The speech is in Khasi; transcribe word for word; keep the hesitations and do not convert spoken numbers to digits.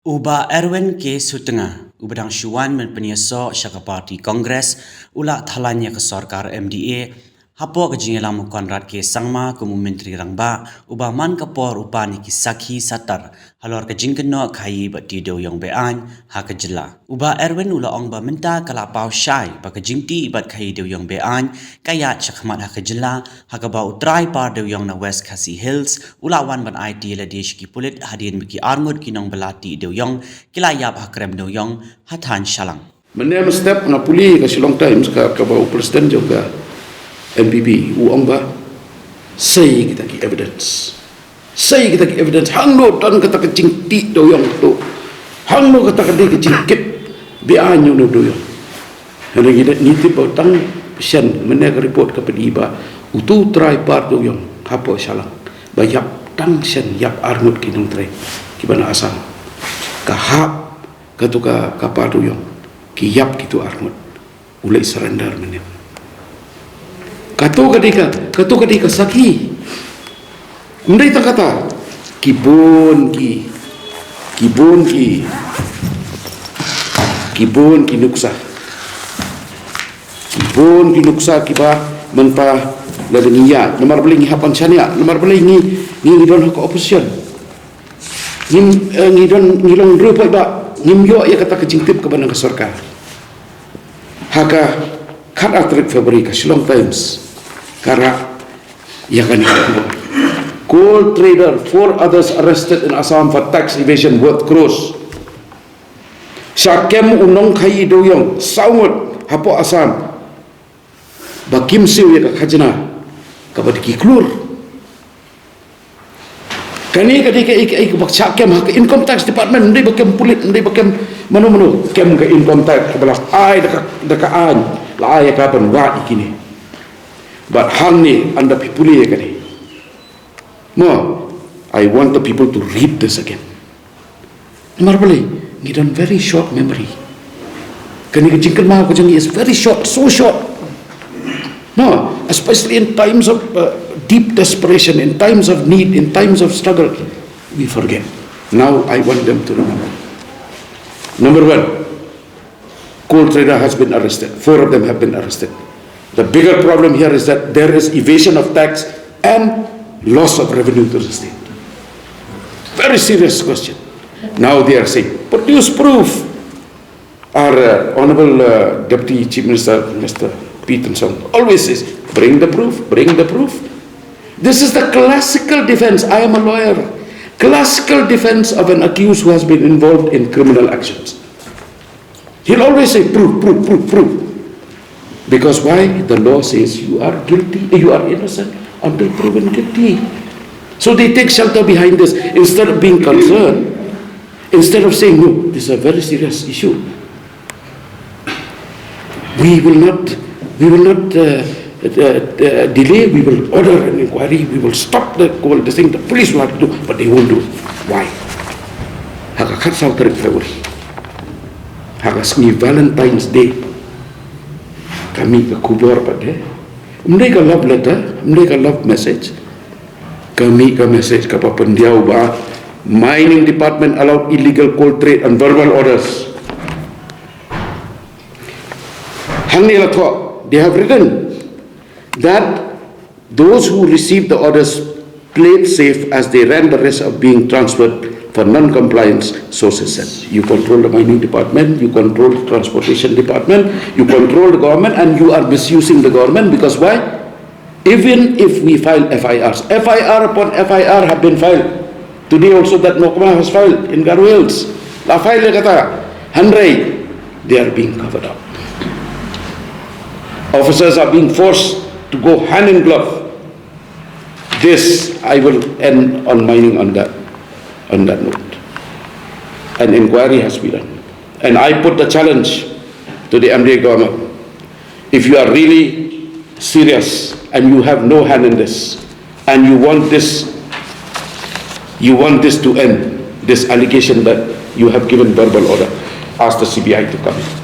U Bah Erwin K Sutnga, uba dang shu wan ban pynïasoh sha ka party Congress, u la thalan ïa ka sorkar M D A, hapoh ka jingïalam u Conrad K Sangma kum u Myntri Rangbah, uba man ka por u pan ïa ki sakhi satar halor ka jingkynnoh khaïi bad tih dewïong be-aiñ ha ka jylla. U Bah Erwin u la ong ba mynta ka la paw shai ba ka jingtih bad khaïi dewïong be-aiñ ka ïaid shakhmat ha ka jylla, ha kaba u trai par dewïong na West Khasi Hills u la wan ban aiti ïa lade sha ki pulit hadien ba ki arngut ki nongbylla tih dewïong ki la ïap ha krem dewïong ha thaiñ Shallang. Mynne mynstep nga pule ka Shillong Times, ka, kaba u president jong ka N P P u ong ba sei kita ki evidence. Sei kita ki evidence, hangno don kata ka jingtih dewïong tu. Hangno kata ka dei ka jingkit be-aiñ ïa u dewïong. Hynrei ngi dei, ngi tip ba tang shen mynne ka report ka pyni ba utu u trai par dewïong hapoh Shallang ba ïap tang shen, ïap arngut ki nongtrei kiba na Assam. Ka hap katu ka, ka par dewïong, ki ïap kitu arngut. U leit surrender mynne. Katu ka dei ka, katu ka dei ka sakhi. Ym dei tang kata, ki bun ki, ki bun ki, ki bun ki nuksa. Ki bun ki nuksa kiba mynta lada ngi ïaid, namar balei ngi hap ban shaniah, namar balei ngi, ngi, ngi don ha ka opposition. Ngim, eh, ngi don, ngi long hynriew paidbah, ngim ïoh ïa kata ka jingtip kaba na ka sorkar. Ha ka khatar tarik February ka Shillong Times ka rah ïa kane ka khubor. Coal trader, four others arrested in Assam for tax evasion worth crores. Sha kem u nongkhaïi dewïong saw ngut hapoh Assam ba kim siew ïa ka khajna kaba dei ki klur. Kane ka dei kaei kaei kaba sha kem ha ka income tax department, ym dei ba kem pulit, ym dei ba kem mano mano, kem ka income tax kaba la ai da ka, da ka aiñ, la ai ïa ka ban wad ïa kine. Bad hangne ynda phi pule ïa kane, mo, I want the people to read this again. Namar balei, ngi don very short memory. Kane ka jingkynmaw ka jong ngi is very short, so short. No, especially in times of, uh, deep desperation, in times of need, in times of struggle, we forget. Now I want them to remember. Number one, coal trader has been arrested. Four of them have been arrested. The bigger problem here is that there is evasion of tax and loss of revenue to the state. Very serious question. Now they are saying, "Produce proof." Our, uh, Honorable, uh, Deputy Chief Minister, Mister P Tymshong, always says, "Bring the proof, bring the proof." This is the classical defense. I am a lawyer. Classical defense of an accused who has been involved in criminal actions. He'll always say, "Proof, proof, proof, proof." Because why? The law says you are guilty, you are innocent until proven guilty. So they take shelter behind this instead of being concerned, instead of saying, "No, this is a very serious issue. We will not, we will not, uh, uh, uh, delay, we will order an inquiry, we will stop the, the thing, the police will have to do," but they won't do. Why? Ha ka khatsaw tarik February, ha ka sngi Valentine's Day, ka mih ka khubor pat de. Ym dei ka love letter, ym dei ka love message. Ka mih ka message kaba pyndiaw ba mining department allowed illegal coal trade and verbal orders. Hangne la thoh, they have written that those who received the orders played safe as they ran the risk of being transferred for non-compliance, sources said. You control the mining department, you control the transportation department, you control the government, and you are misusing the government because why? Even if we file F I Rs, F I R upon F I R have been filed. Today also that Nokma has filed in Garo Hills. La file ïa kata. Hynrei they are being covered up. Officers are being forced to go hand in glove. This, I will end on mining on that, on that note. An inquiry has to be done. And I put the challenge to the M D A government. If you are really serious and you have no hand in this, and you want this, you want this to end, this allegation that you have given verbal order, ask the C B I to come in.